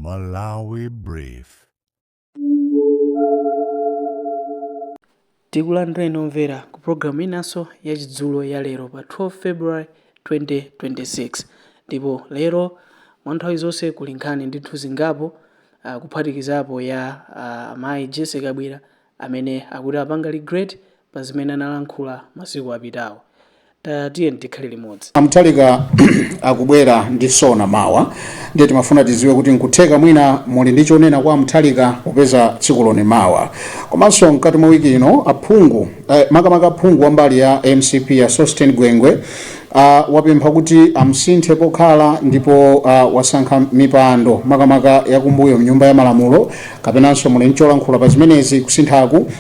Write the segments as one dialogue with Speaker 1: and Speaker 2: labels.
Speaker 1: Malawi Brief.
Speaker 2: Tikulandireni omvera ku programu inanso ya Chidzulo ya lero pa 12 February 2026. Ndipo lero mwa nthawi zonse kuli nkhani ndithu zingapo, kuphatikizapo ya amayi Jessie Kabwila amene akuti apanga regret pa zimene analankhula masiku apitawo. Tatiyeni tikhale limodzi.
Speaker 3: A Mutharika akubwera ndi SONA mawa, ndiye timafuna tidziwe kuti nkutheka mwina muli ndi chonena kwa Mutharika popeza tsiku lone mawa. Komanso mkati mwa wiki ino aphungu, makamaka aphungu wa mbali ya MCP ya Sosten Gwengwe wapempha kuti amsinthe pokhala ndipo wasankha mipando makamaka yakumbuyo mnyumba ya malamulo. Kapenanso muli ncholankhula pa zimenezi, kusinthaku?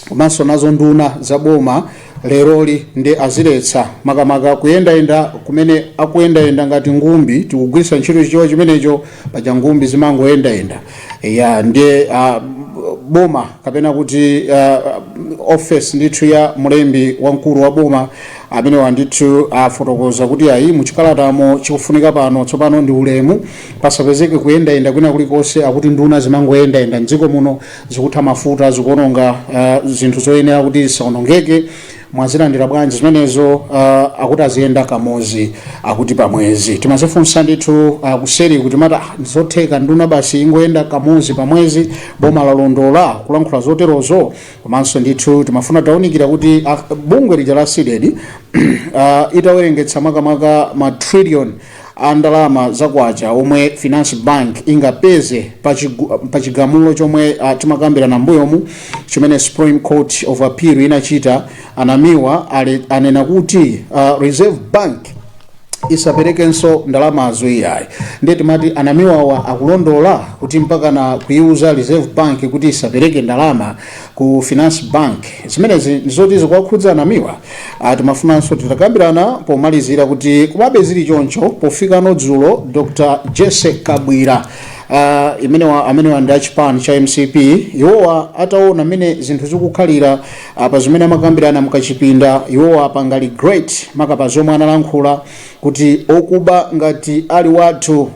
Speaker 3: Komanso nazo nduna za boma leroli ndi aziletsa makamaka kuyendayenda kumene akuyendayenda ngati ngumbi. Tikugwiritsa ntchito Chichewa chimenecho paja ngumbi zimangoyendayenda ya. Ndiye boma kapena kuti office ndithu ya mlembi wamkulu wa boma amenewa ndithu afotokoza kuti ayi, muchikalatamo chikufunika pano tsopano ndi ulemu, pasapezeke kuyendayenda kwina kulikonse. Akuti nduna zimangoyendayenda mdziko muno, zikutha mafuta, zikuononga zinthu zoyenera kuti zisaonongeke. Mwazilandira bwanji zimenezo? Akuti aziyenda kamodzi akuti pamwezi. Timazifunsa ndithu kuseri kuti mata zotheka nduna basi ingoyenda kamodzi pamwezi, boma lalondola kulankhula zoterozo? Komanso ndithu timafuna tawunikira kuti bungwe lija la CDEDI itawerengetsa makamaka ma trillion a ndalama zakwacha omwe Finance Bank ingapeze pa chigamulo chomwe timakambirana mbuyomu chimene Supreme Court of Appeal inachita, anamiwa anena kuti Reserve Bank isaperekenso ndalamazo iyayi. Ndiye timati anamiwawa akulondola kuti mpaka na kuiuza Reserve Bank kuti isapereke ndalama ku Finance Bank, zimenezi ndizoti zikuwakhudza anamiwa? Timafunanso titakambirana pomalizira kuti kumabe zili choncho, pofikano dzulo Dr Jessie Kabwila, imenewa amenewa ndi achipani cha MCP, iwowa ataona mmene zinthu zikukhalira pa zimene amakambirana mukachipinda, iwowa apanga regret makapa zomwe analankhula kuti okuba ngati ali wathu,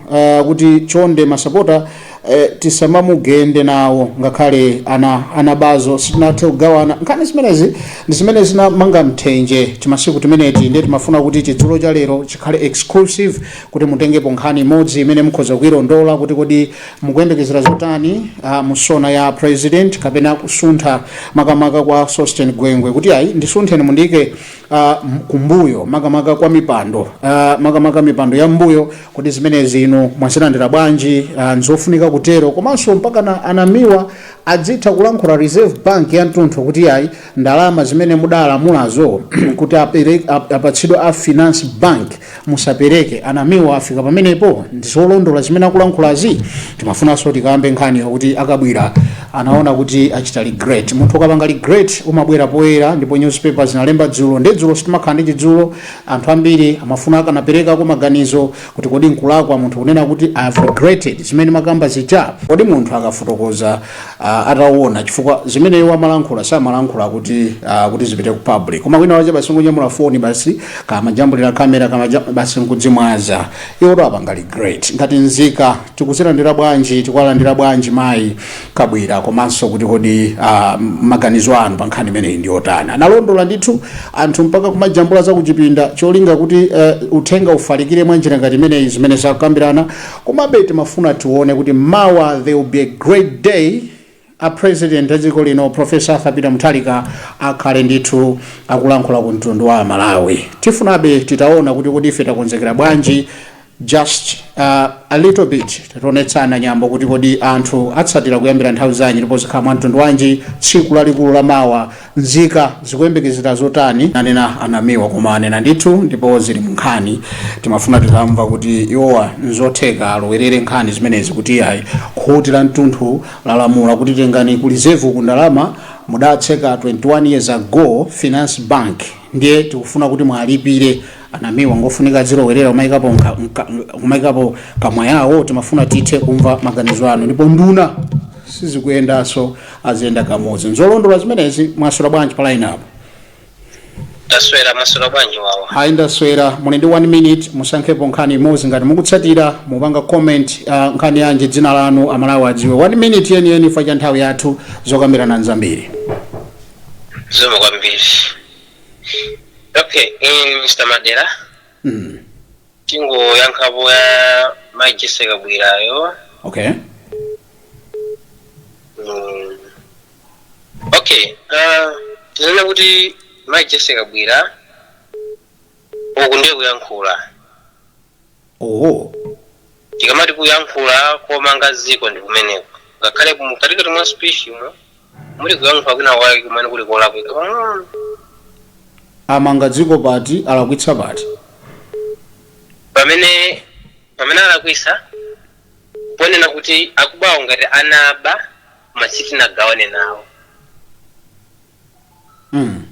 Speaker 3: kuti chonde masapota tisamamugende nawo ngakhale anabazo sitinathe kugawana. Nkhani zimenezi ndi zimene zinamanga mthenje timasiku timeneti. Ndiye timafuna kuti chidzulo cha lero chikhale exclusive kuti mutengepo nkhani imodzi imene mukhoza kuilondola kuti kodi mukuyembekezera zotani mu SONA ya president, kapena kusuntha makamaka kwa Sosten Gwengwe kuti ayi, ndisuntheni mundike kumbuyo makamaka kwa mipando, makamaka mipando ya mbuyo. Kuti zimenezi inu mwazilandira bwanji? Nzofunika kutero? Komanso mpaka na anamiwa adzitha kulankhula Reserve Bank ya mtunthu kuti ayi, ndalama zimene mudalamulazo kuti apatsidwe a Finance Bank musapereke, anamiwa afika pamenepo? Ndizolondola zimene akulankhulazi? Timafunanso tikambe nkhani yokuti akabwira anaona kuti achita regret. Munthu ukapanga regret umabwera poyera, ndipo newspaper zinalemba dzulo. Ndi dzulo sitimakhala ndi chidzulo, anthu ambiri amafuna akanaperekako maganizo kuti kodi nkulakwa munthu kunena kuti "I have regretted zimene makamba zija"? Kodi munthu akafotokoza ataona, chifukwa zimene iwo amalankhula samalankhula kuti zipite ku public, koma wina wache basi ngonyamula foni basi, kamajambulira kamera kama basi nkudzimwaza, iwo apanga regret. Ngati nzika tikuzilandira bwanji? Tikuwalandira bwanji mayi Kabwira? Komanso kuti kodi maganizo anu pa nkhani imeneyi ndi otani? Analondola ndithu anthu mpaka kumajambula za kuchipinda cholinga kuti uthenga ufalikire mwa njira ngati imeneyi, zimene zakukambirana. Komabe timafuna tione kuti mawa there will be a great day. A president a dziko lino Professor Arthur Peter Mutharika akhale ndithu akulankhula ku mtundu wa Malawi. Tifunabe titaona kuti kodi ife takonzekera bwanji. Just a little bit tationetsana nyambo kuti kodi anthu atsatira kuyambira nthawi zanji ndipo zikhala mwa mtundu wanji tsiku lalikulu la mawa? Nzika zikuyembekezera zotani? Anena anamiwa, koma anena ndithu ndipo zili mu nkhani. Timafuna titamva kuti iwowa nzotheka alowerere nkhani zimenezi kuti ayi, khoti la mtunthu lalamula kuti tengani ku Reserve ku ndalama mudatseka 21 years ago Finance Bank, ndiye tikufuna kuti mwalipire. Anamiwa ngofunika azilowerera kumayikapo kamwa yawo? Timafuna tithe kumva maganizo anu. Ndipo nduna sizikuyendanso, aziyenda kamodzi, nzolondola zimenezi? Mwaswera bwanji pa line apo?
Speaker 4: Taswera, maswera bwanji wawa?
Speaker 3: Ayi, ndaswera. Muli ndi 1 minute, musankhepo nkhani imodzi. Ngati mukutsatira, mupanga comment nkhani yanji, dzina lanu, Amalawi adziwe. 1 minute yeniyeni fa cha nthawi yathu, zokambirana nzambiri.
Speaker 4: Zikomo kwambiri. Okay, Mr Madera, tingoyankhapo ya Mai Jessie Kabwirayo.
Speaker 3: Okay.
Speaker 4: Okay, tinene kuti Mai Jessie Kabwira, uku ndiye kuyankhula.
Speaker 3: Oh.
Speaker 4: Tikamati kuyankhula komanga ziko ndi kumeneko, ngakhale mkatikati mwa speech imo muli kuyankhula kwina kwake kumene kuli kolakwika pang'ono.
Speaker 3: Amanga dziko pati? Alakwitsa pati?
Speaker 4: Pamene alakwisa ponena kuti akubawo ngati anaba koma sitinagawane nawo.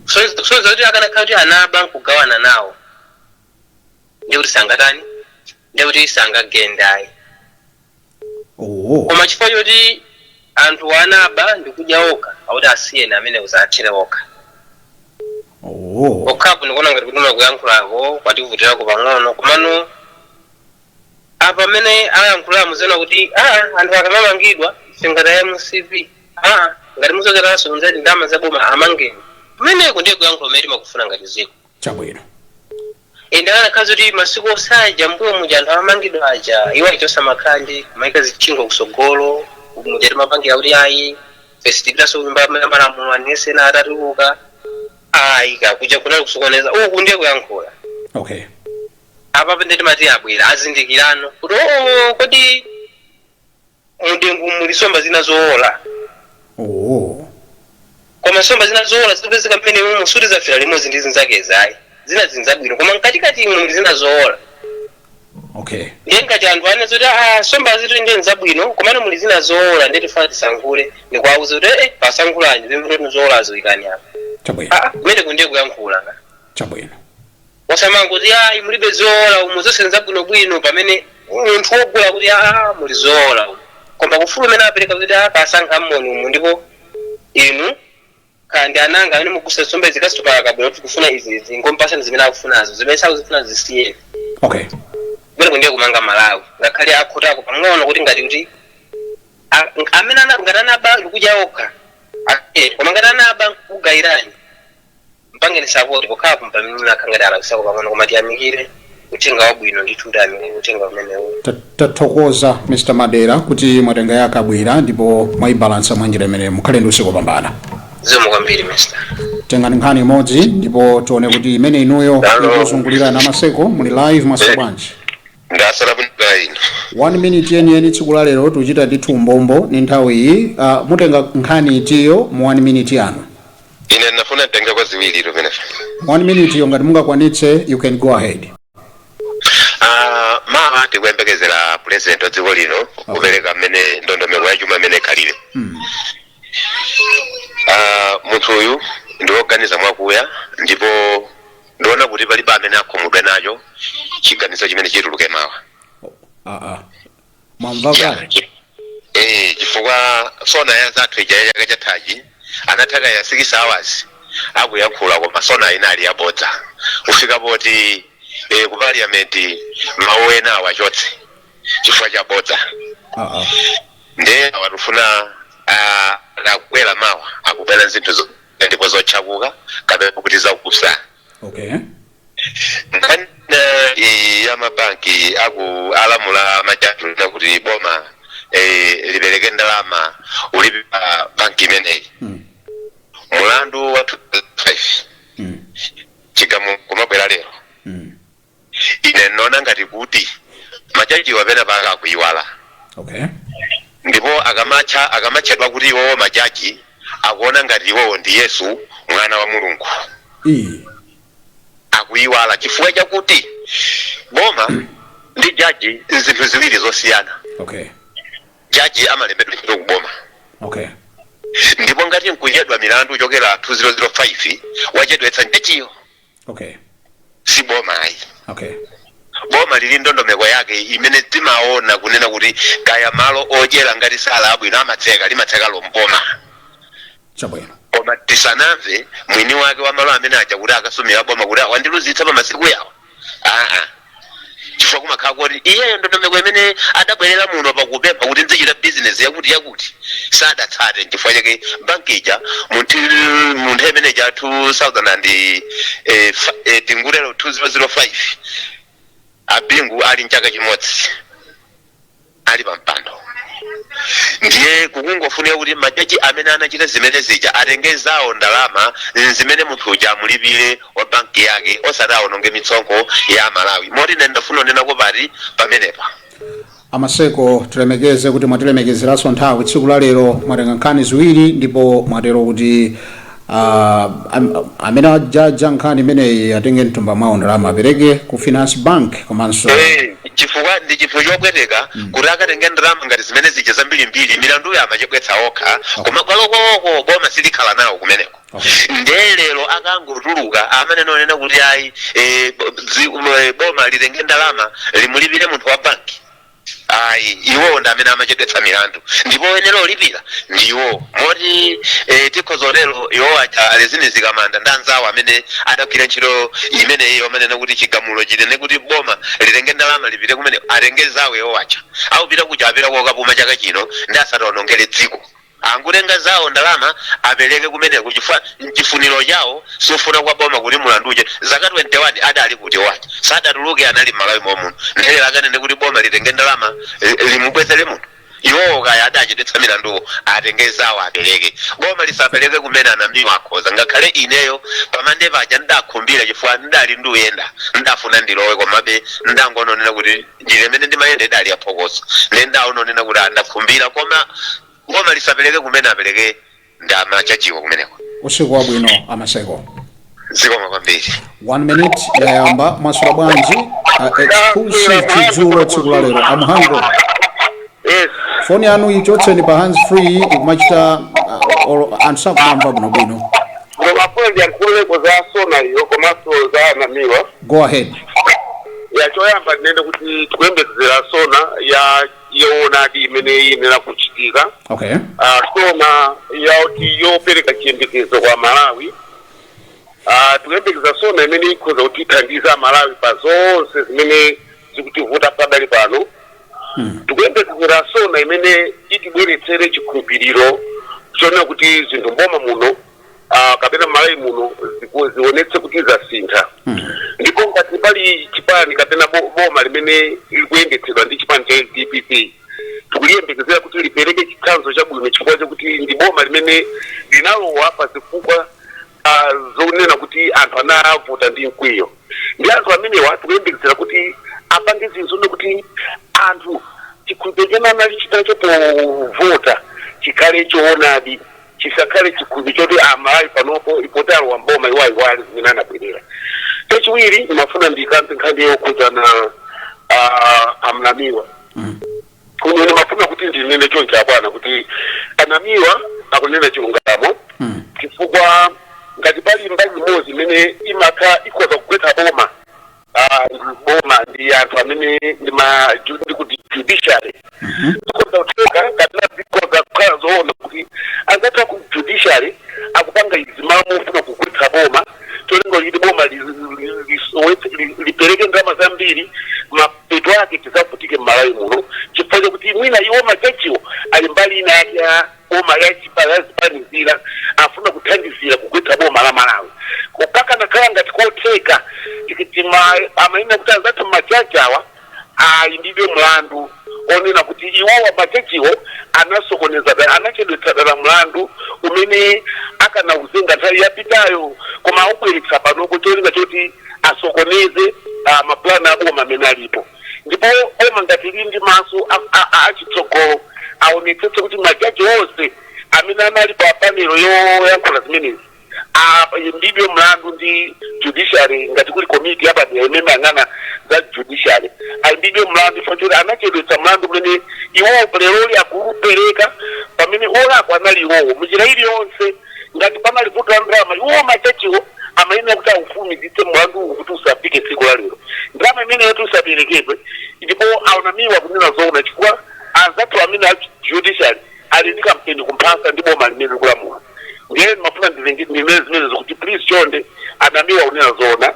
Speaker 4: So kuti akanakhala kuti anaba nkugawana nawo, ndikuti sangatani, ndikuti sangagendayi.
Speaker 3: Oh.
Speaker 4: Koma chifukwa choti anthu anaba ndikudya okha, akuti asiyeni amene uzathere okha.
Speaker 3: Oh.
Speaker 4: Okhapo ndikuona ngati kuti kuyankhulako kwativutirako pang'ono, komano apa amene ayankhula muziona kuti anthu akamamangidwa, ife ngati a MCP, ngati muzokeranso nzati ndalama zaboma, amangeni. Kumeneko ndiye kuyankhula umene timakufuna ngati ziko.
Speaker 3: Chabwino.
Speaker 4: Ende akanakhala kuti masiku osaja mbuyo muja anthu amamangidwa aja, iwo achosa makhandi kumayika zitchingo kusogolo muja timapangira kuti ayi, fesitikiranso kunyumba ya malamulo anesena atatuluka, ayi kakuja kunali kusokoneza. Uku ndiye kuyankhula.
Speaker 3: Okay.
Speaker 4: Apa pende timati abwera azindikirano kuti oo, kodi mudengu muli nsomba zina zowola.
Speaker 3: Oh.
Speaker 4: Koma nsomba zina zowola zikupezeka mmene mumu suti zafira limodzi ndi zinzake ayi, zina zinzabwino, koma mkatikati imwe muli zina zowola.
Speaker 3: Okay.
Speaker 4: Ndiye ngati anthu ane zoti nsomba zitu ndiye nzabwino, komano muli zina zowola, ndiye tifuna tisankhule, ndikuwauza kuti pasankhulani zimene zowolazo, ikani apa.
Speaker 3: Chabwino.
Speaker 4: Kumeneko ndiye kuyankhula.
Speaker 3: Chabwino.
Speaker 4: Wasamanga kuti ayi, mulibe zowola umu, zonse nzabwinobwino, pamene munthu wogula kuti muli zowola umu, koma kufulu umene apereka kuti pasankha mmoni umu, ndipo inu kandi ananga amene mukusa nsomba izi kasitopala kabwino kuti kufuna izi izi, ngompasani zimene akufunazo, zimene sakuzifuna zisiye.
Speaker 3: Okay.
Speaker 4: Kumene kundiye kumanga Malawi, ngakhale akhotako pang'ono kuti ngati kuti amene ngati anaba ndikudya okha, koma ngati anaba nkugayirani, mpangeni support. Pokhapo pamene akha ngati alakusako pang'ono, koma tiyamikire uthenga wabwino ndithu, tiyamikire uthenga umenewu.
Speaker 3: Tathokoza Mr Madera kuti mwatenga yakabwira ndipo mwayibalansa mwanjira imene. Mukhale ndi usiku wopambana.
Speaker 4: Zikomo kwambiri, Mr.
Speaker 3: Tengani nkhani imodzi ndipo tione kuti imene inuyo
Speaker 5: Hello.
Speaker 3: ikuzungulira na maseko. Muli live, mwaswera bwanji?
Speaker 5: Ndasala bwino ino.
Speaker 3: 1 minute yeniyeni. Tsiku la lero tikuchita ndithu umbombo ni nthawi iyi. Mutenga nkhani itiyo mu 1 minute yanu?
Speaker 5: Ine ndinafuna nditenge kwa ziwiri pamene.
Speaker 3: 1 minute iyo, ngati mungakwanitse, you can go ahead.
Speaker 5: Mawa tikuyembekezera president wa dziko lino kupereka mmene ndondomeko ya chuma imene ikhalire. Munthu uyu ndi woganiza mwakuya, ndipo ndiona kuti palibe amene akhumudwe nacho chiganizo chimene chituluke mawa.
Speaker 3: Mwamva kale?
Speaker 5: Chifukwa SONA ya zathu ija ya chaka chathachi anathaka ya 6 hours akuyankhula, koma SONA inali yabodza kufika poti ku parliament mawu ena awachotse chifukwa chabodza. Ndiye awatufuna akakwera mawa, akubwera zinthu ndipo zotchakuka kapena kuti zakusa. Nkhani iyi ya mabanki aku alamula majaji kuti boma lipereke ndalama ulipira banki imeneyi, mulandu wa 2005, chigamulo kumabwera lero. Ine nona ngati kuti majajiwa pena paka akuiwala. Ndipo akamatchedwa kuti iwowo majaji, akuona ngati iwowo ndi Yesu mwana wa Mulungu. Akuiwala chifukwa chakuti boma ndi jaji zinthu ziwiri zosiyana. Jaji amalembedwa ntchito kuboma. Ndipo ngati nkuchedwa milandu kuchokera 2005, wachedwetsa jajiyo, si boma ayi. Boma lili ndondomeko yake imene timaona kunena kuti kaya malo odyera ngati sala abwino amatseka, limatseka lomboma.
Speaker 3: Chabwino.
Speaker 5: Koma tisanamve mwini wake wa malo amene aja kuti akasumira boma kuti wandiluzitsa pa masiku yawo, aa, chifukwa kumakhala kuti iyeyo ndondomeko imene adabwerera muno pakupempha kuti nzichita bizinesi yakuti yakuti sadatsate. Chifukwa chake banki ija munthu imene ija 2000 and tingulero 2005, abingu ali mchaka chimodzi ali pampando. Ndiye kukungofunika kuti majaji amene anachita zimene zija atenge zawo ndalama zimene munthu uja amulipire wa banki yake, osati awononge mitsonkho ya Malawi. Moti ine ndafuna kunenako pati pamenepa.
Speaker 3: Amaseko, tilemekeze kuti mwatilemekezeranso nthawi tsiku la lero. Mwatenga nkhani ziwiri ndipo mwatero kuti amene ajaja nkhani imeneyi atenge mtumba mwawo ndalama apereke ku Finance Bank komanso
Speaker 5: Chifukwa ndi chifukwa chopweteka kuti akatenge ndalama ngati zimene zija zambirimbiri, milanduyo amachedwetsa okha, koma kwalokoko boma silikhala nawo kumeneko. Ndiye lero akangotuluka amene nonena kuti ayi, boma litenge ndalama limulipire munthu wa banki, ayi, iwowo ndi amene amachedwetsa milandu ndipo oyenera olipira ndiwo. Moti tikhoza lero iwo aja alezine zikamanda ndi anzawo amene adagwira ntchito imeneyi, amanena kuti chigamulo chitene kuti boma litenge ndalama lipite kumene, atenge zawo iwo aja akupita kuja, apita kokapuma chaka chino ndi asataonongere dziko, angutenga zawo ndalama apereke kumeneko, chifukwa chifuniro chawo sufuna kwa boma kuti mulandu uje. Zaka 21 adali kuti wacha sadatuluke, anali m'Malawi momuno. Nthelera akanene kuti boma litenge ndalama limubwezere munthu, iwowo kaya adachedwetsa milanduwo, atenge zawo apereke, boma lisapereke kumene. Anamiwa akhoza ngakhale ineyo pamande paja ndakhumbira, chifukwa ndali nduyenda, ndafuna ndilowe, komabe ndangononena kuti njira imene ndimayenda idali yaphokoso, ne ndaononena kuti andakhumbira, koma boma lisapereke kumene, apereke ndi amachajiwa kumeneko.
Speaker 3: Usiku wabwino, Amaseko.
Speaker 5: Zikomo kwambiri.
Speaker 3: One minute yayamba. Mwaswera bwanji? Exclusive chidzulo tsiku la lero, Amuhango.
Speaker 4: Yes.
Speaker 3: Foni yanu ichotseni pa hands free, ikumachita anthu sakumamva bwinobwino.
Speaker 4: Ngomafuna ndiyankhuleko za SONA iyo komanso za Anamiwa.
Speaker 3: Go ahead.
Speaker 4: Ya, choyamba ndinene kuti tikuyembekezera SONA ya yoonadi imene iyenera kuchitika. SONA yakuti yopereka chiyembekezo kwa Malawi. Tikuyembekeza SONA imene ikhoza kutithandiza Malawi pa zonse zimene zikutivuta padali pano. Tikuyembekezera SONA imene itibweretsere chikhulupiriro chonena kuti zinthu mboma muno kapena Malawi muno zionetse kuti zasintha. Ndipo ngati pali chipani kapena boma limene likuyendetsedwa ndi chipani cha DPP, tikuliyembekezera kuti lipereke chitsanzo chabwino, chifukwa chakuti ndi boma limene linalowa pa zifukwa zonena kuti anthu anavota ndi mkwiyo, ndi anthu amenewa tikuyembekezera kuti apange zinthu zonena kuti anthu chikhulupiriro chimene anali chitacho povota chikhale choonadi, chisakhale chikhulupiriro choti Amalawi panopo ipoti alowa mboma iwayiwali zimene anabwerera. Chachiwiri, ndimafuna ndikambe nkhani yokhudzana amnamiwa. Kuno ndimafuna kuti ndinene chonchi, abwana, kuti anamiwa akunena chilungamo, chifukwa ngati pali mbali imodzi imene imakha ikhoza kugwetsa boma, ndi boma ndi anthu amene ndi kuti judiciary zikhoza kutheka kapena zikhoza kukhala zoona kuti anzathu ku judiciary akupanga izi malo mofuna kugwetsa boma, cholinga chiti boma lipereke ndalama zambiri, mapeto ake tizavutike m'Malawi muno, chifukwa chakuti mwina iwo majajiwo ali mbali ina yake ya boma ya yazipanizira, afuna kuthandizira kugwetsa boma la Malawi. Kukakanakhala ngati kotheka amayenera kuti anzathu majaji awa ayimbidwe mlandu onena kuti iwowa majajiwo anasokoneza anachedwetsa dala mlandu umene akanauzenga nthawi yapitayo, koma aubweretsa panopo cholinga choti asokoneze mapulani a boma amene alipo. Ndipo boma ngati lili ndi maso achitsogolo, aonetsetse kuti majaji onse amene anali pa panelo yoyankhula zimenezi ayimbidwe mlandu ndi judiciary. Ngati kuli komiti yapadera imene imayang'ana za judiciary, ayimbidwe mlandu chifukwa choti anachedwetsa mlandu umene iwowo leroli akupereka, pamene olakwa anali iwowo. Munjira iliyonse, ngati panali vuto la ndalama, iwowo majajiwo amayenera kuti aufulumizitse mlandu uwu kuti usafike tsiku la lero, ndalama imeneyo kuti usaperekedwe. Ndipo aunamiwa kunena zoona, chifukwa anzathu amene a judiciary ali ndi kampeni kumphasa ndi boma limene likulamula.
Speaker 6: Ndiye mafuna ndimene zimene zikuti please chonde anamiwa unena zona.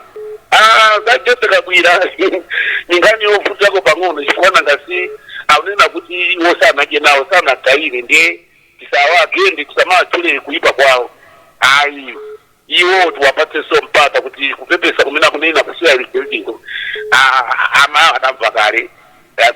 Speaker 6: Ah, za Jessie Kabwila ni nkhani yofutako pang'ono, chifukwa nangasi akunena kuti iwo sanadye nawo, sanagayire, ndiye tisawagende, tisamawatchule kuipa kwawo ayi. Iwo tiwapatsenso mpata kuti kupepesa kumene akunena kusiya ligelingo ama adamva kale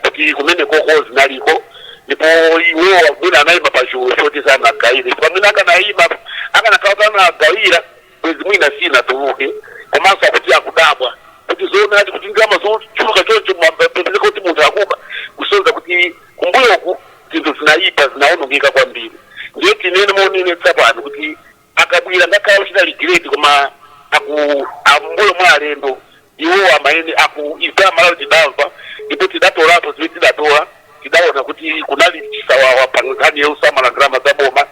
Speaker 6: kuti kumene koko zinaliko, ndipo iwo mwina anayima pa chulu choti sanagayire. Pamene akanayima, akanakhala kuti anagayira, bwezi mwina sinatuluke. Komanso akuti akudabwa kuti zoonadi kuti ndalama zochuluka choncho mapezeka kuti munthu akuba, kusonyeza kuti kumbuyoku zinthu zinayipa, zinawonongeka kwambiri. Ndiye tinene monenetsa pano kuti akabwira ngakhala uchita regret, koma aku ambuyo mwa alendo iwo amaene aku ife amalawi tidamva ndipo tidatolapo zimene tidatola. Tidaona kuti kunali chisawawa pa nkhani yosamala ndalama za boma.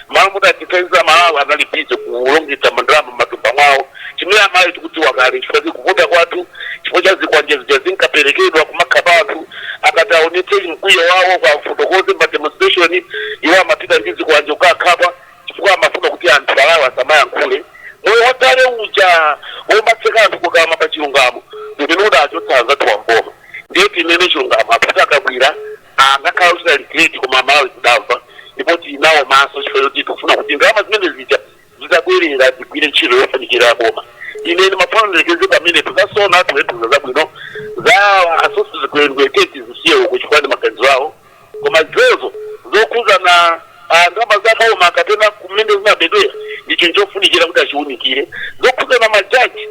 Speaker 6: Malo muti atithandiza Malawi, anali busy kulongedza mandalama m'matumba mwawo, chimene amalawi tikudziwa kale, chifukwa kuvota kwathu, chifukwa cha zikwanje zija zinkaperekedwa kumakhapa anthu akati aonetse mkwiyo wawo kwa fotokoze ma demonstration, iwo amapita ndi zikwanje kukakhapa, chifukwa amafuna kuti anthu Malawi asamayankhule. Moyo wakale uja womatseka anthu kukama pa chilungamo ndimene udachotsa anzathu wamboma. Ndiye tinene chilungamo apo akabwira angakhala uchita regret, koma amalawi tidamva ndipo tinawo maso, chifukwa choti tikufuna kuti ndalama zimene zija zizabwerera zigwire ntchito yofanikira boma. Ine ndimafuna ndilekeze pamene tizasona tuwetuza zabwino za asosi zikwengweteti zisiye uko, chifukwa ndi maganizo awo, koma zezo zokhuza na ndalama za boma kapena kumene zinabedwera ndi chinthu chofunikira kuti achiwunikire. Zokhuza na majaji,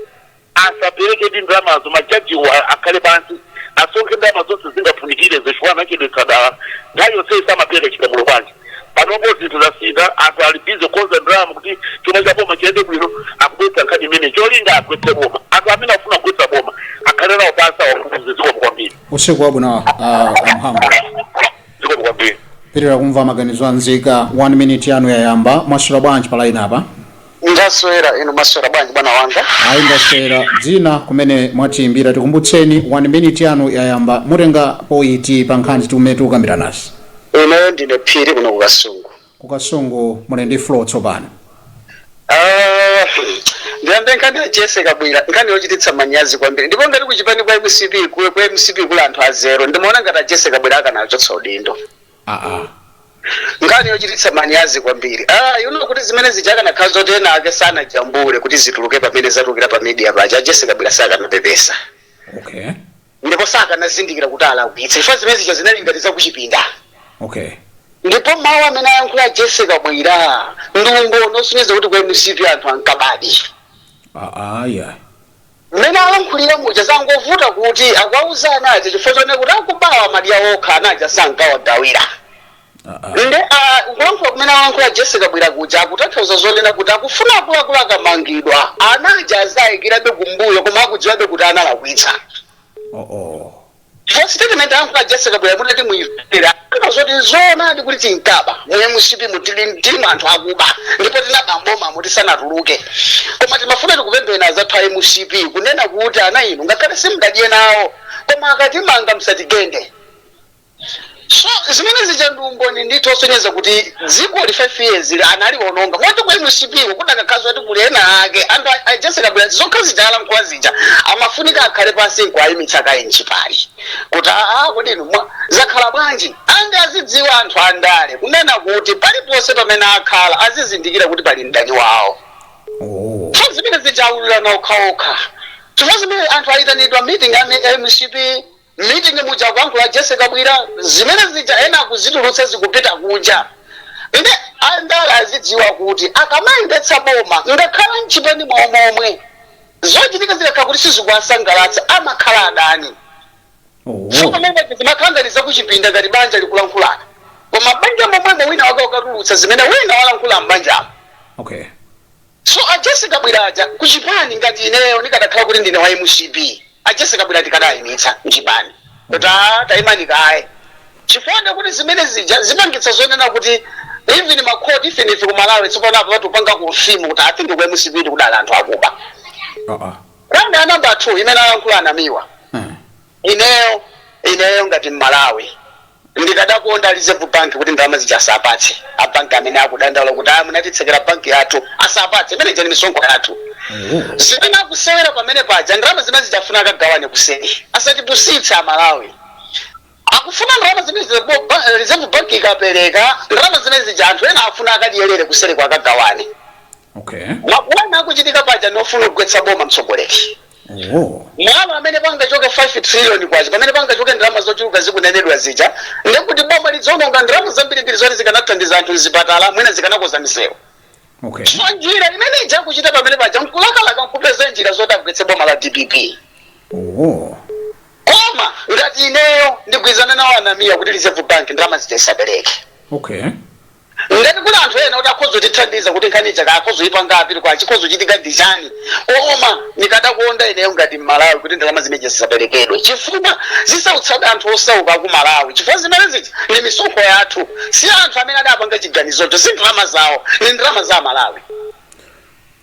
Speaker 6: asapereke ndi ndalamazo, majajiwo akhale pansi, asonkhe ndalama zonse zingafunikire, zifukwa anachedwetsa dala nthawi yonse samapereka chigamulo bwanji. Panopo zinthu zasintha, anthu ali busy kukonza ndalama kuti chuma cha boma chiyende bwino, akubwetsa nkhani imene cholinga agwetse boma. Anthu amene akufuna kugwetsa boma akhale nawo pansi, awafufuze. Zikomo kwambiri.
Speaker 3: Usiku wabwino, amhango.
Speaker 6: Zikomo kwambiri.
Speaker 3: Pitirira kumva maganizo anzika. 1 minute yanu yayamba. Mwaswera bwanji pa line apa?
Speaker 7: Ndaswera, inu maswera bwanji bwana wanga?
Speaker 3: Ayi, ndaswera. Dzina, kumene mwatiyimbira, tikumbutseni. 1 minute yanu yayamba. Mutenga poiti pa nkhani tikumene tikukambira nasi?
Speaker 7: Ineyo ndine Phiri kuno kukasungu.
Speaker 3: Kukasungu, muli ndi floor tsopano.
Speaker 7: Ah, ndiyambe nkhani ya Jessie Kabwila, nkhani yochititsa manyazi kwambiri. Ndipo ngati kuchipani kwa MCP kwa MCP kula anthu azero, ndimaona ngati a Jessie Kabwila akanachotsa udindo.
Speaker 3: Aa.
Speaker 7: Nkhani yochititsa manyazi kwambiri. Ah, you know kuti zimene zija akanakhala zoti ena ake sanajambule kuti zituluke pamene zatulukira pa media paja, a Jessie Kabwila sakanapepesa ndipo sakanazindikira kuti alakwitsa, chifukwa zimene zija zinali ngati zakuchipinda. Ndipo mawu amene ayankhula Jessie Kabwila ndi umboni osonyeza kuti ku MCP anthu ankabadi.
Speaker 3: Aa, yeah.
Speaker 7: Mmene alankhulira muja, zangovuta kuti akuwauza anaja, chifukwa chone kuti akubawa madya okha, anaja sankawagawira.
Speaker 3: Aa.
Speaker 7: Nde kulankhula kumene alankhula Jessie Kabwila kuja akutanthauza zonena kuti akufuna akuluakulu akamangidwa, anaja azayikirabe kumbuyo, koma akudziwabe kuti analakwitsa.
Speaker 3: Oh.
Speaker 7: Chifukwa statement ayankhula Jessie Kabwila mutati muimvera, zoti zoonadi kuti tinkaba mu MCP, mutili tili anthu akuba ndipo tinaba mbomamo tisanatuluke, koma timafuna tikupempheni azathu a MCP kunena kuti ana inu ngakhale simudadye nawo, koma akatimanga msatigende. So zimene zija ndi umboni ndithu osonyeza kuti dziko li 5 years analiononga, moti ku MCP kudakakhaza kuti kuli ena ake anthu a Jessie Kabwila zokha zija alankhula zija amafunika akhale pansi nkuayimitsa kaye mchipali kuti aa, kodi inu zakhala bwanji? Ande azidziwa anthu andale kunena kuti paliponse pamene akhala azizindikira kuti pali mdani wawo. So zimene zijaululana okhaokha, chifukwa zimene anthu ayitanidwa meeting ya MCP, meeting muja kuyankhula Jessie Kabwila, zimene zija ena akuzitulutsa zikupita kunja. Inde andale azidziwa kuti akamayendetsa boma, ngakhala mchipani momwe zochitika zikakhala kuti sizikuwasangalatsa, amakhala adani. So pamene zimakhala ngati zakuchipinda, ngati banja likulankhulana, koma banja momwemo wina wake wakatulutsa zimene wina walankhula m'banjamo. So a Jessie Kabwila aja kuchipani, ngati ineyo ndikadakhala kuti ndine wa MCP, a Jessie Kabwila tikadayimitsa mchipani kuti a tayimani kaye, chifukwa kuti zimene zija zipangitsa zonena kuti even makhoti, even ife ku Malawi tsopano apo patupanga confirm kuti I think ku MCP ndikudala anthu akuba. Round ya number 2 imene alankhula anamiwa, ineyo ngati Mmalawi Ndikadakonda Reserve Bank kuti ndalama zija asapatse abanki amene akudandaula kuti aya munatitsekera banki yathu, asapatse. Imene ija ni misonkho yathu. Zimene akusewera pamene paja, ndalama zimene zijafuna akagawane kuseri. Asatipusitse Amalawi. Akufuna ndalama zimene Reserve Bank ikapereka ndalama zimene zija, anthu ena afuna akadyerere kuseri kwa, akagawane. Mapulani akuchitika paja nofuna kugwetsa boma, mtsogoleri. Malo amene pangachoke 5 trillion kwacha, pamene pangachoke ndalama zochuluka zikunenedwa zija, ndekuti boma lidzononga ndalama zambirimbiri zoti zikanathandiza anthu mzipatala, mwina zikanakoza misewu. So njira imene ija akuchita pamene paja nkulakalaka nkupeza njira zoti agwetse boma la DPP. Koma ngati ineyo ndigwizana nawo anamiya kuti Reserve Bank ndalama zija isapereke. Ngati kuli anthu ena kuti akhoza kutithandiza kuti nkhani ija akhoza ipanga apiri kwa chikhoza kuchitika ndi chani, koma ndikadakonda ineyo ngati Mmalawi kuti ndalama zimeneji zisaperekedwe, chifukwa zisautsabe anthu osauka ku Malawi, chifukwa zimene zija ndi misonkho yathu. Si anthu amene adapanga chiganizocho, si ndalama zawo, ni ndalama za Malawi.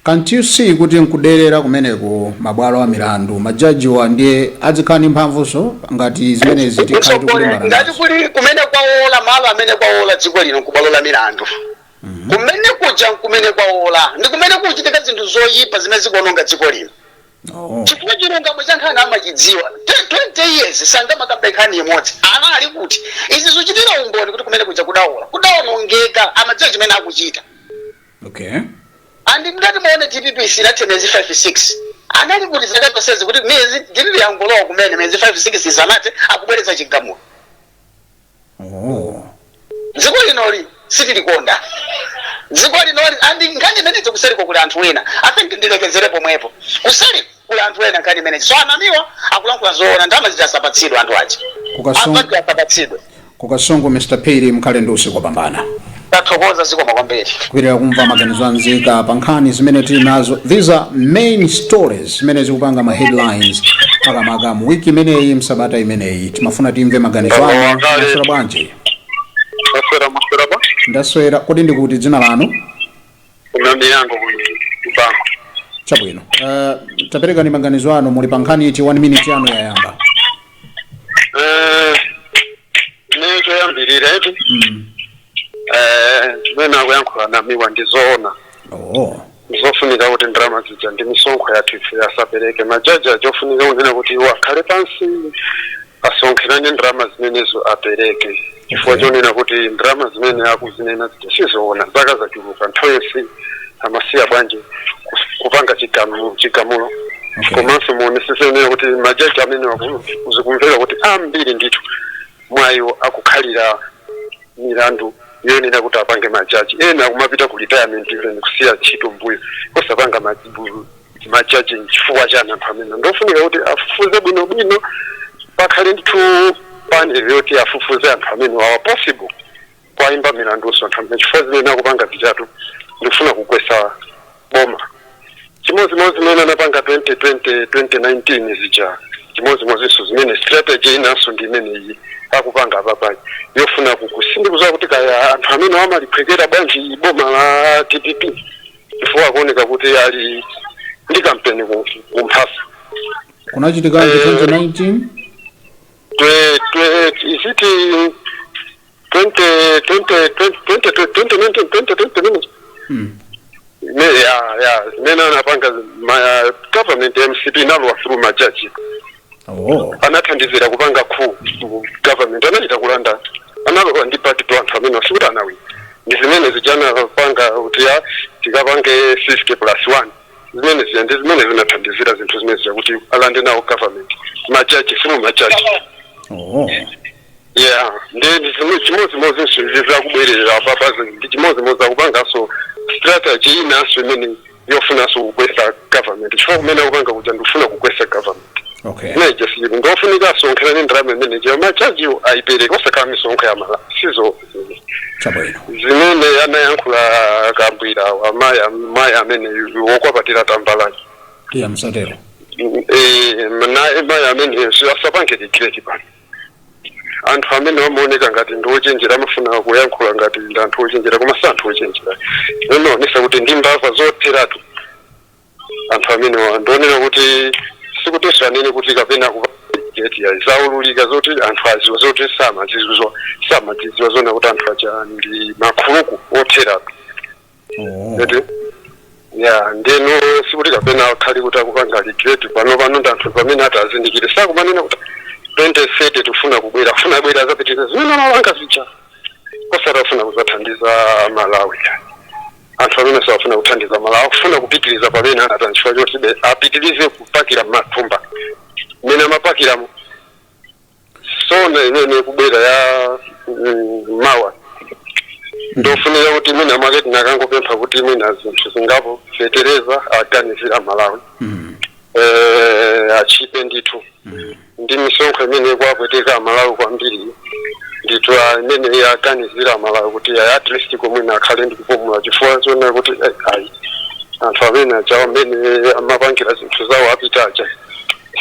Speaker 3: Can't you see kuti nkuderera kumeneku mabwalo a milandu, majajiwa ndiye adzikhala ndi mphamvunso ngati zimenezi tikhale tikulimbana
Speaker 7: Ngati
Speaker 3: nazo?
Speaker 7: kuli kumene kwawola, malo amene kwawola dziko lino nkubwalo la milandu. Kumene kuja nkumene kwawola, ndi kumene kuchitika zinthu zoyipa zimene zikuononga dziko lino, chifukwa chilungamo cha nkhani amachidziwa. 20 years sangamakambe nkhani imodzi. Ana ali kuti izi zikuchitira umboni kuti kumene kuja kudawola, kudaonongeka, amadziwa chimene akuchita. And ngati muone, DPP sinathe miyezi 5 6. Anali kuti zaka zonsezi kuti miyezi DPP yangolowa kumene miyezi 5 6 isanathe akubweretsa chigamulo? Dziko linoli sitilikonda, dziko linoli. And nkhani imeneyi kuseriko kuli anthu ena. I think ndilekezere pomwepo. Kuseri kuli anthu ena nkhani imeneyi. So anamiwa akulankhula zoona, ndalama zija asapatsidwe anthu aja. Apangi asapatsidwe.
Speaker 3: Kukasungu, Mr Phiri, mkhale ndi usiku wopambana.
Speaker 7: Tathokoza, zikoma kwambiri.
Speaker 3: Kupitirira kumva maganizo anzika pa nkhani zimene tili nazo. These are main stories zimene zikupanga ma headlines makamaka mu wiki imeneyi, msabata imeneyi. Timafuna timve maganizo anu. Mwaswera bwanji?
Speaker 6: Maswera, maswera ba.
Speaker 3: Ndaswera. Kodi ndikuti dzina lanu?
Speaker 6: Kuna miyango kubango.
Speaker 3: Chabwino, taperekani maganizo anu. Muli pa nkhani iti? 1 minute yanu yayamba.
Speaker 6: Ne choyambirira eti, chimene akuyankhula namiwa ndi zoona. Zofunika kuti ndalama zija ndi misonkho yathu ife, asapereke. Majaji aja ofunika kunena kuti iwo akhale pansi, asonkherane ndalama zimenezo, apereke, chifukwa chonena kuti ndalama zimene akuzinena zija sizoona. Zaka zachuluka, nthawi yonse amasiya bwanji kupanga chigamulo? Komanso muonesese kuti majaji amene zikumveka kuti ambiri ndithu mwayiwo akukhalira milandu yonena kuti apange majaji, ena akumapita ku retirement even kusiya ntchito mbuyo osapanga majaji. Chifukwa chani? Anthu amene ndofunika kuti afufuze bwinobwino, pakhale ndithu panel yoti afufuze anthu amene wawa, possible kwayimba milandunso anthu amene, chifukwa zimene akupanga zichatu ndikufuna kugwesa boma, chimodzimodzi zimene anapanga 2020, 2019 zija, chimodzimodzinso zimene strategy inanso ndi imeneyi akupanga apapayi yofuna sindikuziwa kuti kaya anthu amene amaliphwekera bwanji boma la DPP, chifukwa akuoneka kuti ali ndi kampeni kumphasa.
Speaker 3: Kunachitikanji 2019?
Speaker 6: Is it 20 20 20 2019, 2020 minutes? Ya, zimene anapanga ma government ya MCP inalowa through majaji. Anathandizira kupanga coup ku government, anachita kulanda, analowa ndi backdoor anthu amene sikuti anawina. Ndi zimene zijana panga kuti ya tikapange 50 plus 1, zimene zija ndi zimene zinathandizira zinthu zimene zija kuti alande nawo government, majaji, through majaji. Yeah, ndi chimodzimodzinso izi zakubwerera apapazo, ndi chimodzimodzi akupanganso strategy inanso imene yofunanso kugwesa government, chifukwa kumene akupanga kuja ndikufuna kugwesa government. Imeneje sili ndofunika asonkherane ndalama imeneje, majajiwo ayipereke, osakhala misonkho ya mala sizo. Zimene anayankhula Kambwira, amayi, amayi amene wokwapatira tambalani.
Speaker 3: Iya, msatero.
Speaker 6: Naye mayi amene asapange regret pano. Anthu amene amaoneka ngati ndi ochenjera, amafuna kuyankhula ngati ndi anthu ochenjera, koma si anthu ochenjera. Imaonesa kuti ndi mbava zotheratu anthu amene ndionera kuti sikutinso anene kuti kapena
Speaker 8: Regret ya zaululika zoti anthu aziwa zoti samadziwa zona kuti anthu aja ndi makhuluku otheratu.
Speaker 3: Oh.
Speaker 8: Eti ya, ndeno sikuti kapena akhali kuti akupanga regret pano. Pano ndi anthu pamene ati azindikire, sakumanena kuti 2030 tifuna kubwera, afuna bwera azapitiriza zimene amapanga zija, osati afuna kuzathandiza Malawi. Anthu amene safuna kuthandiza Malawi akufuna kupitiriza pamene anata, chifukwa choti apitirize kupakira mathumba mmene amapakiramo. SONA imene kubwera ya mawa, ndofunika kuti mwina mwake tinakangopempha kuti mwina zinthu zingapo, fetereza aganizira Malawi, achipe ndithu, ndi misonkho imene kwapweteka Malawi kwambiri ndithu, imene aganizira Malawi kuti at least komwina akhale ndi kupumula, chifukwa chona kuti ayi, anthu amene aja amene amapangira zinthu zawo apita aja,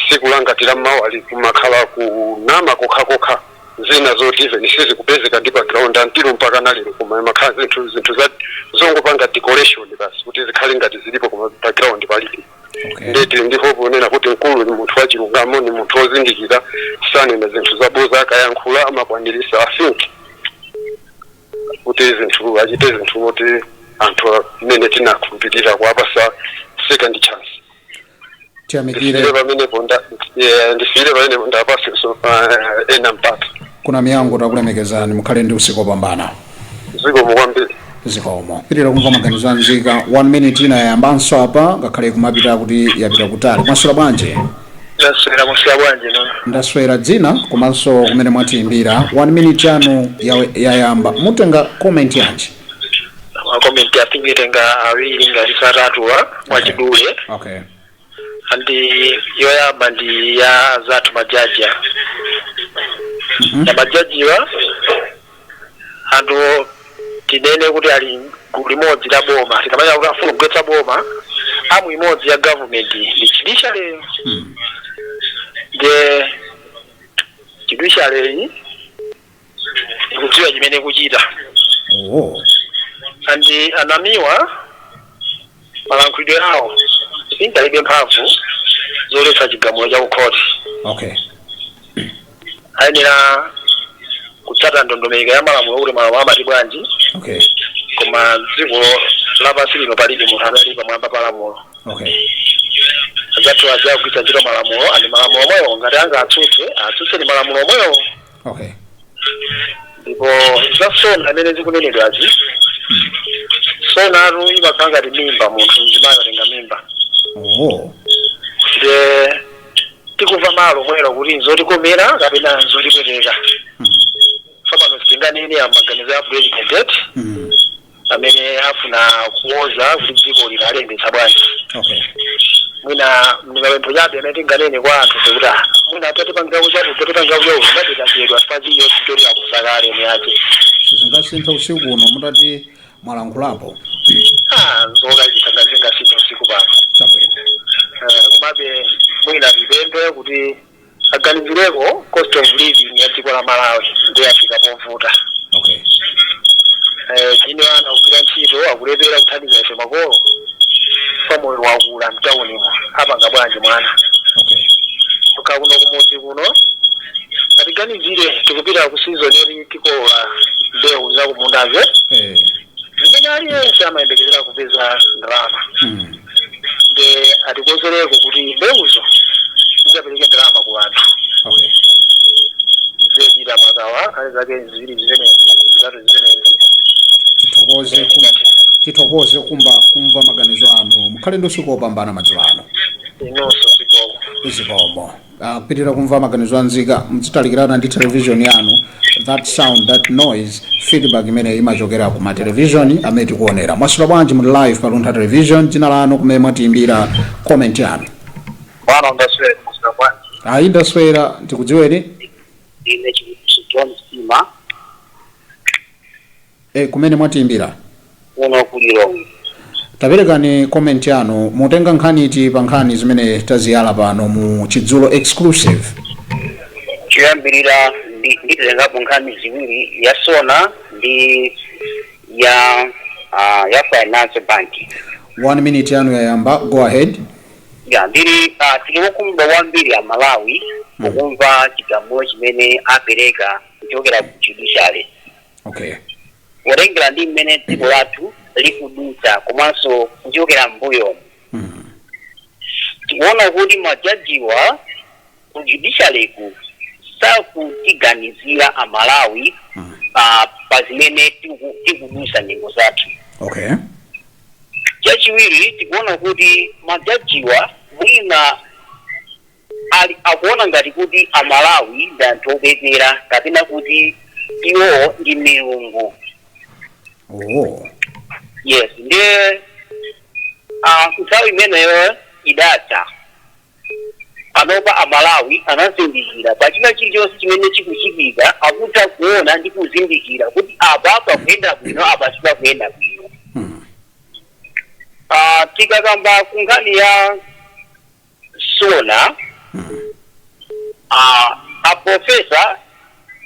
Speaker 8: siku langati la mawali kumakhala kunama kokhakokha, zina zoti even sizikupezeka ndi pa ground until mpaka nalero, koma imakhala zinthu za zongopanga decoration basi kuti zikhale ngati zilipo, koma pa ground palibe. Ndeti ndipo ponena kuti mkulu ni munthu wachilungamo, ni munthu wozindikira, sanena zinthu zaboza, akayankhula amakwanirisa. I think kuti zinthu achite zinthu kuti anthu amene tinakhulupirira kuwapasa second chance.
Speaker 3: Tiyamikire.
Speaker 8: Ndisiyire pamenepo, ndisiyire pamenepo, ndapasenso ena mpata.
Speaker 3: Kuna miyango, takulemekezani, mukhale ndi usiku wopambana.
Speaker 8: Zikomo kwambiri.
Speaker 3: Zikomo. Pitirira kumva maganizo anzika. One minute ina yayambanso apa, ngakhale kumapita kuti yapita kutali. Mwaswera bwanji?
Speaker 9: Ndaswera. Mwaswera bwanji no?
Speaker 3: Ndaswera. Dzina komanso kumene mwatiimbira. One minute yanu yayamba. Mutenga comment yanji?
Speaker 9: Ma comment apingitenga awiri ngati satatuwa mwachidule. Andi yoyamba ndi ya zathu majaji ya majajiwa, anthu tinene kuti ali gulu limodzi la boma. Tikamanya kuti afuna kugwetsa boma, arm imodzi ya government ndi judiciary. Nde judiciary iyi ikudziwa chimene kuchita. Andi anamiwa malankhulidwe awo sinkalibe mphamvu zoletsa chigamulo cha kukhoti. Ayenera kutsata ndondomeko ya malamulo, kuti malamulo amati bwanji. Koma dziko lapansi lino palibe munthu amene ali pamwamba pa lamulo. Azathu aja kugwiritsa ntchito malamulo, andi malamulo omwewo ngati anga atsutse, atsutse ndi malamulo omwewo. Ndipo za SONA amene zikunenedwazi, SONA tu imakhala ngati mimba, munthu mzimayi atenga mimba. Nde tikumva malo omwero kuti nzotikomera kapena nzotipweteka. Tsopano sitinganene ya maganizo ya president amene afuna kuwoza kuti dziko lino aliyendetsa bwanji. Mwina ndimapempho chabe amene tinganene kwa anthu kuti mwina tatipangira kuchabu, tatipangira kuchabu, matitachedwa sipachiyo chitolera kuzakale ni
Speaker 3: Sizingasintha usiku uno mutati mwalankhulapo?
Speaker 9: Ah, nzokayikitsa ngati zingasintha usiku pano.
Speaker 3: Chabwino.
Speaker 9: Komabe mwina tipemphe kuti aganizireko cost of living ya dziko la Malawi, ndiye afika povuta. Chine ana kugwira ntchito akulepera kuthandiza ife makolo, fa moyo wakula mtaunimo, apanga bwanji mwana? Kukha kuno kumudzi kuno atiganizire, tikupita ku season yoti tikolola mbewu za kumundazo zimene aliyense amayembekezera kupeza ndalama. Nde atikonzereko kuti mbewuzo zidzapereke ndalama ku anthu. Zedira makawa nkhani zake ziwiri zimenezi, zitatu zimenezi.
Speaker 3: Tithokoze kumva maganizo anu. Mukhale ndi usiku wopambana madzulo ano.
Speaker 9: Inonso zikomo.
Speaker 3: Zikomo. Kupitirira kumva maganizo anzika, muzitalikirana ndi television yanu. That sound, that noise, feedback imene imachokera ku matelevision amene tikuonera. Mwaswera bwanji? Muli live pa Luntha Television. Dzina lanu, kumene mwatiimbira, comment yanu.
Speaker 10: Bwana, ndaswera. Mwaswera bwanji?
Speaker 3: Ayi, ndaswera. Tikudziweni.
Speaker 10: Ine Chikuti John Stima.
Speaker 3: Kumene mwatiimbira?
Speaker 10: Kuno kulilongwe.
Speaker 3: Taperekani comment yanu. Mutenga nkhani iti pa nkhani zimene taziyala pano mu Chidzulo Exclusive?
Speaker 10: Choyambirira nditengapo nkhani ziwiri, ya SONA ndi ya Finance Bank.
Speaker 3: One minute yanu yayamba, go ahead.
Speaker 10: Ya, ndili tili wokhumudwa kwambiri a Malawi. Pokumva chigamulo chimene apereka kuchokera ku judiciary, potengera ndi mmene dziko lathu likudutsa komanso kuchokera m'mbuyomu, tikuona kuti majajiwa ku judiciary ku sakutiganizira Amalawi pa zimene tikudutsa nyengo zathu. Chachiwiri, tikuona kuti majajiwa mwina ali akuona ngati kuti Amalawi ndi anthu opepera kapena kuti iwo ndi milungu. Yes, ndiye nthawi imeneyo idatha. Panopa Amalawi anazindikira pa china chilichonse chimene chikuchitika, akutha kuona ndi kuzindikira kuti apa pakuyenda bwino, apa sipakuyenda bwino. Tikakamba ku nkhani ya SONA, aprofesa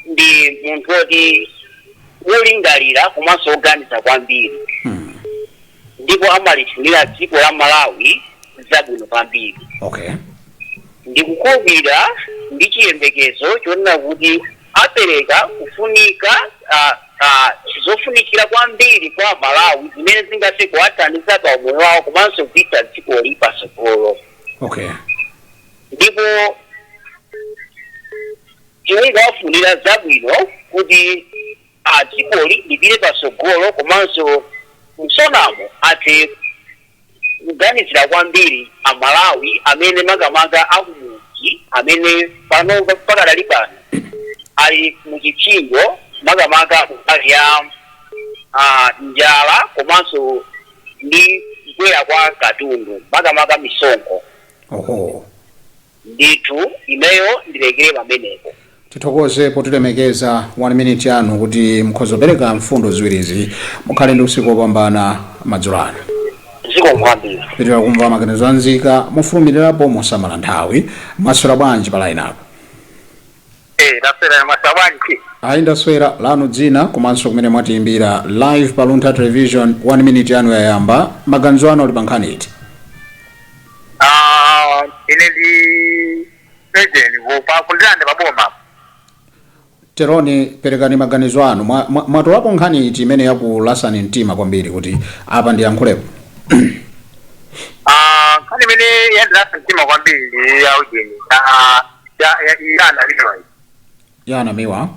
Speaker 10: ndi munthu woti wolingalira komanso woganiza kwambiri, ndipo amalifunira dziko la Malawi zabwino kwambiri. Ndikukhulupirira ndi chiyembekezo chonena kuti apereka kufunika zofunikira kwambiri kwa Malawi zimene zingathe kuwathandiza pa umoyo wawo komanso kupititsa dzikoli patsogolo. Ndipo tikungowafunira zabwino kuti dzikoli lipite patsogolo, komanso mu SONA mo athe kuganizira kwambiri Amalawi amene makamaka akumudzi, amene pano pakadali pano ali muchipsinjo, makamaka kumbali ya njala komanso ndi kukwera kwa katundu, makamaka misonkho. Ndithu, ineyo ndilekere pamenepo.
Speaker 3: Tithokoze potilemekeza 1 minute yanu kuti mukhoza kupereka mfundo ziwirizi. Mukhale ndi usiku wopambana madzulo ano.
Speaker 10: Zikomo kwambiri.
Speaker 3: Pitira kumva maganizo anzika mofulumirirapo, mosamala nthawi. Mwaswera bwanji pa line apo?
Speaker 11: Eh, taswera, mwaswera bwanji?
Speaker 3: Ayi, ndaswera. Lanu dzina komanso kumene mwatiyimbira, live pa Luntha Television. 1 minute yanu yayamba. Maganizo anu ali pa nkhani iti?
Speaker 11: Ah, ine ndi president pa ku Ndirande paboma.
Speaker 3: Teroni, perekani maganizo anu. Mwatolapo nkhani iti imene yakulasani mtima kwambiri kuti apa ndiyankhulepo?
Speaker 11: Ah, nkhani imene yandilasa mtima kwambiri ndi ya ujeni. Ah, ya ya Namiwa.
Speaker 3: Ya Namiwa?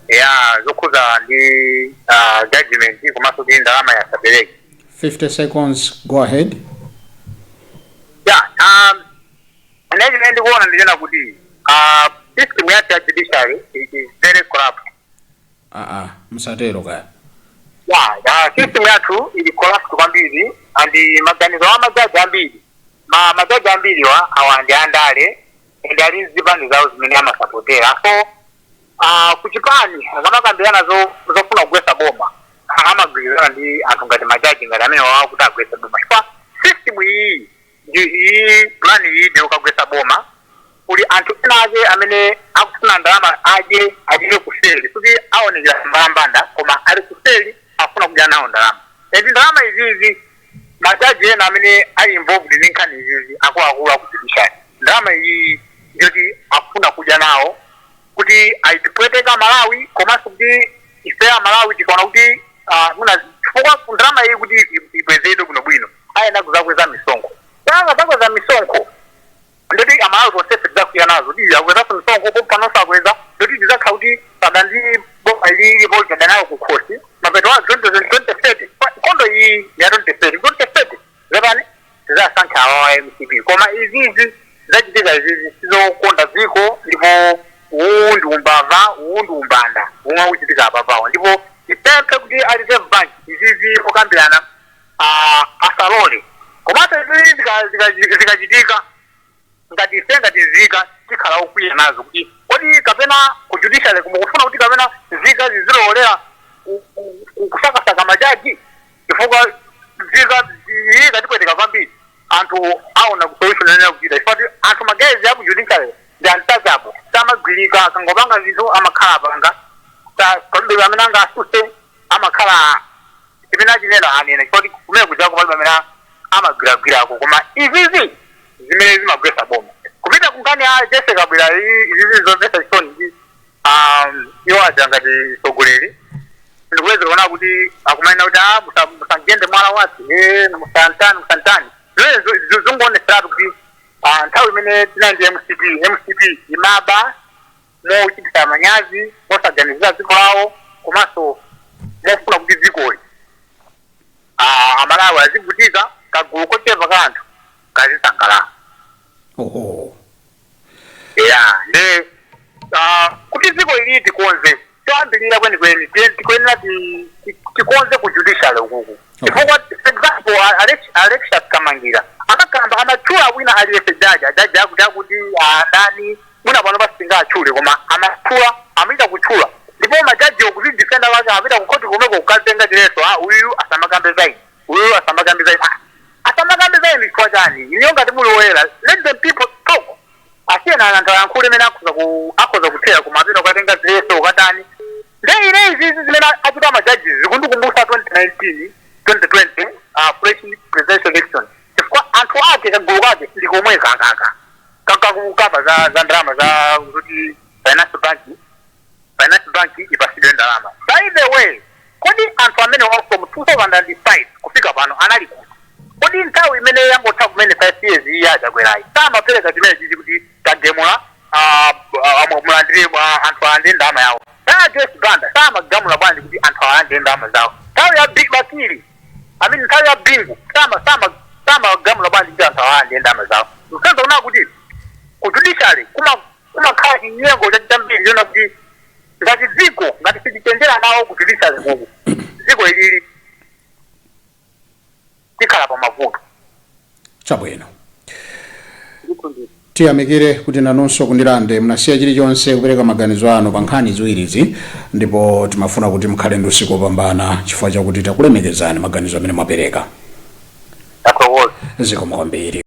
Speaker 11: Ya, zokhuza ndi judgment komanso kuti ndalama yasapereke.
Speaker 3: 50 seconds, go ahead.
Speaker 11: Ya, ine chimene ndikuona ndichona kuti system yathu ya judiciary is very corrupt.
Speaker 3: Aa, msatero kaya.
Speaker 11: Ya, system yathu ili corrupt kwambiri, and maganizo a majaji ambiri, majaji ambiriwa awa ndi andale and ali mzipani zawo zimene amasapotera. So kuchipani akamakambirana zofuna kugwetsa boma, amagwirizana ndi anthu ngati majaji ngati amene wawa kuti agwetse boma, chifukwa system iyi ndi iyi, plan iyi ndi ukagwetsa boma, kuli anthu ena ake amene akufuna ndalama adye, adyere kuseli, kuti aonekera mbalambanda koma ali kuseli afuna kudya nawo ndalama. And ndalama izizi, majaji ena amene ali involved ndi nkhani izizi, akuluakulu aku judiciary, ndalama iyi ndiyoti akufuna kudya nawo kuti ayitipweteka Malawi, komanso kuti ife a Malawi tikaona kuti muna chifukwa ndalama iyi kuti ibwezedwe bwinobwino ayena kuzakweza misonkho. Saka zakweza misonkho, ndoti Amalawi tonsefe tidzakwiya nazo kuti akwezanso misonkho, pompano akweza, ndoti tidzakhala kuti tada ndi boma ililipo, tada nayo kukhosi. Mapeto ake 2030, nkhondo iyi ya 2030, 2030 zapani tizasankha awawa MCP. Koma izizi zachitika izizi sizokonda dziko, ndipo uwu ndi umbava, uwu ndi umbanda umwe ukuchitika apapawo. Ndipo tipemphe kuti a Reserve Bank izizi okambirana asalole. Komanso izizi zikachitika, ngati ife ngati nzika tikhala okwiya nazo kuti kodi kapena ku judiciary kumukufuna kuti kapena nzika zizilowolera kusakasaka majaji, chifukwa nzika iyi ikatipweteka kwambiri. Anthu aona ku solution imene akuchita, chifukwa kuti anthu magezi aku judiciary ndi untouchable, samagwirika. Akangopanga zinthu amakhala apanga, palibe amene angasuse, amakhala chimene achinena anena, chifukwa kuti kumene kujako palibe amene amagwiragwirako. Koma izizi zimene zimagwetsa boma. Kupita kunkhani ya Jessie Kabwila, izizi zomvetsa chisoni ndi iwo aja ngati mtsogoleri ndikuweza kuona kuti akumanena kuti ah, musagende mwala wati, musantani, musantani. Zimene zingooneseratu kuti nthawi imene tinali ndi MCP, MCP imaba mochititsa manyazi, mosaganizira dziko lawo, komanso mofuna kuti dzikoli Amalawi azivutika, kagulu kochepa ka anthu kazisangalala. Ya, nde kuti dziko ili tikonze, choyambirira kwenikweni tikuyenera tikonze ku judiciary ukuku, chifukwa, for example, Alexious Kamangira amakamba, amatchula wina aliyense, jaji, ajaji akuti, akuti andani, mwina pano pasinga atchule, koma amatchula, amachita kutchula. Ndipo majaji okuti defender wake amapita kukhoti komweko kukatenga chiletso: ah, uyu asamakambe zaini, uyu asamakambe zaini. Ah, asamakambe zaini chifukwa chani? Iniyo ngati muli woyera, let them people talk. Asiyena anthu ayankhule imene akhoza kuthera, koma apita kukatenga ziletso ukatani? Nde ine izizi zimene achita majaji zikundikumbutsa 2019, 2020, fresh presidential election, chifukwa anthu ake, kagulu kake ndikomwe kakaka kakakukapa za ndalama za kuti Finance Bank ipasidwe ndalama. By the way, kodi anthu amene wa from 2005 kufika pano anali kuti? Kodi nthawi imene yangotha kumene 5 years iyi achakwerayi samapereka chimene chichi kuti tagemula, mulandire, anthu alandire ndalama yawo? Nthawi ya Joyce Banda samagamula bwanji kuti anthu alandire ndalama zawo? Nthawi ya Bakili, I mean, nthawi ya Bingu samagamula bwanji kuti anthu alandire ndalama zawo? Msenza kunaa kuti ku judiciary kumakhala chinyengo chachitambiri chona kuti ngati dziko, ngati sitichenjera nawo ku judiciary kuku, dziko ilili tikhala pa mavuto.
Speaker 3: Chabwino, tiyamikire kuti nanunso kundilande munasiya chilichonse kupereka maganizo anu pa nkhani ziwirizi, ndipo timafuna kuti mukhale ndi usiku wopambana chifukwa chakuti takulemekezani maganizo amene mwapereka.
Speaker 11: Tathokoza.
Speaker 3: Zikomo kwambiri.